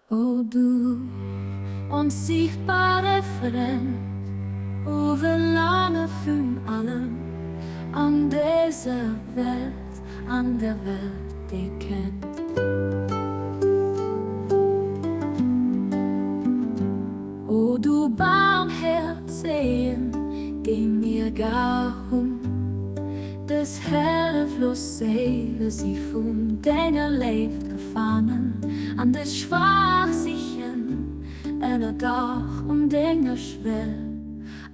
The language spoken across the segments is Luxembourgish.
O du onsichtbare Frend, o Verlange vun allem an dëser Welt, an der Welt déi kennt. O du Barmherzegen, déi mir gar hunn, Des helleflos Séile si vun denger Léift gefaangen, an des schwaach sichen Ënnerdaach un denger Schwell.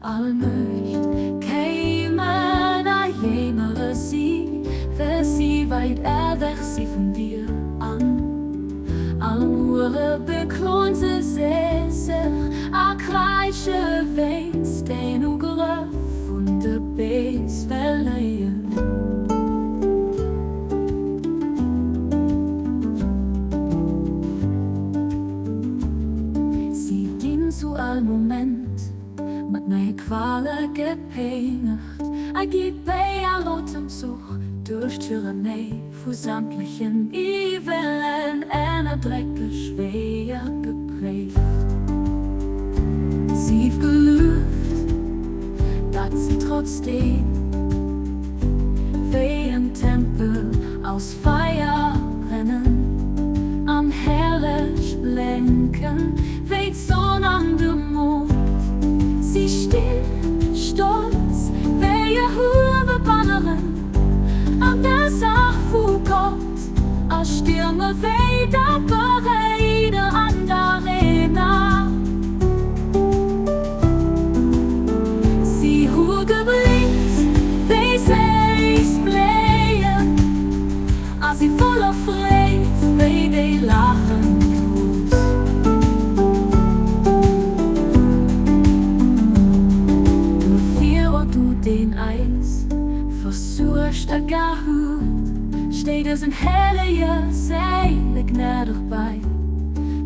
Allmuecht kéimen a jéimere si, well si weit ewech si vun dir, an all Muere bekloen se sech a kräische wéinst den Ugrëff vun de Béiswëllegen. Si ginn zu all Moment mat neie Quale gepéngegt a gi béi all Otemzuch duerch d'Tyrannei vu sämtlechen iwwelen Ennerdrécke schwéier gepréift. Sief gelueft, datt si trotzdeem wéi en Tempel aus Feier brennen an herrlech blénken wéi d'Sonn an de Mond. Si stinn stolz wéi erhuewe Banneren an der Saach vu Gott a stierme wéi daper Réider an d'Arena. Si hu gebléckt wéi séiss Bléien a si voller Freed wéi déi laachend Rous. Duerfir, o du deen eis versuergt a gehult, stéi dësen hellege Séile gnädeg bei,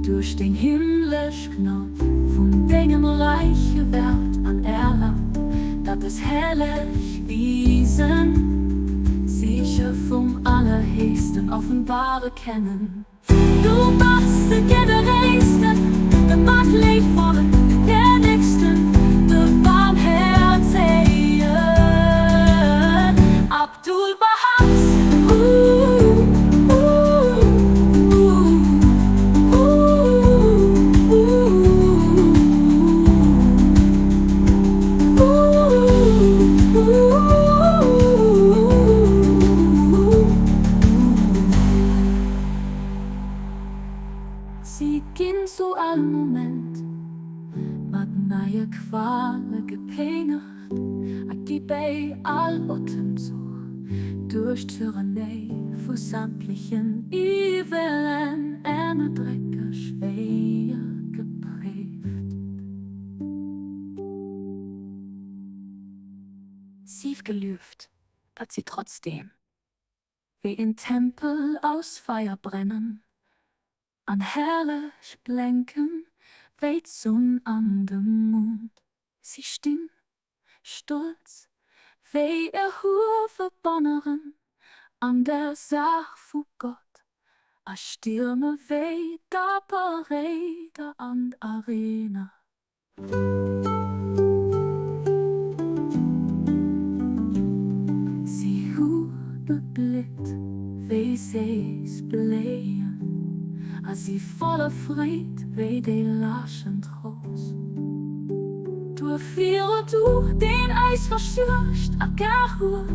duerch deng himmlesch Gnod vun dengem räiche Wäert an erlab, datt dës helleg Wiesen Seeche vum Allerhéchsten offenbare kennen. Du bass de Generéisten, de Matleedvollen, de Gnädegsten, de Barmhäerzegen. Abdu'l-Bahás, Si ginn zu all Moment mat neie Quale gepéngegt. A gi béi all Otemzuch duerch d'Tyrannei vu sämtlechen iwwelen Ennerdrécker schwéier gepréift. Sief gelueft, datt si trotzdeem wéi en Tempel aus Feier brennen an herrlech blénken wéi d'Sonn an de Mond. Si stinn stolz wéi erhuewe Banneren an der Saach vu Gott a stierme wéi daper Réider an d'Arena. Si hu geblitt wéi séiss Bléien a si voller Freed wéi déi lachend Rous. Duerfir, o du, deen eis versuergt a gar huet,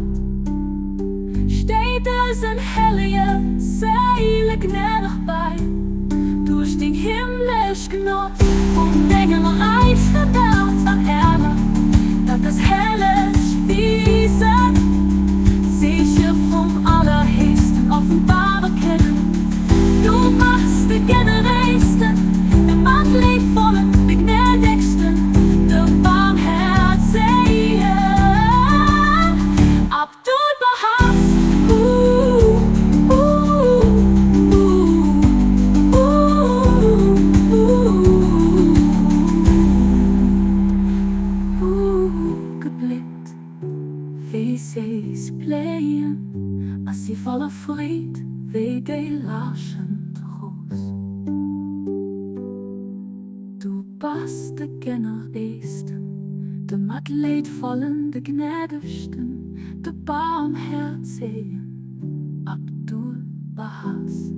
stéi dësen hellege Séile gnädeg bäi, duerch deng himmlesch Gnod vun dengem räiche Wäert an erlab, datt dës helleg Wisen d'Zeeche vum Allerhéchsten offenbare kënnen. Du bass de Generéisten, de Matleedvollen, de Gnädegsten, de Barmhäerzegen. Abdu'l-Bahás. ass de Generéisten, de Matleedvollen, de Gnädegsten, de Barmhäerzegen, 'Abdu'l-Bahás.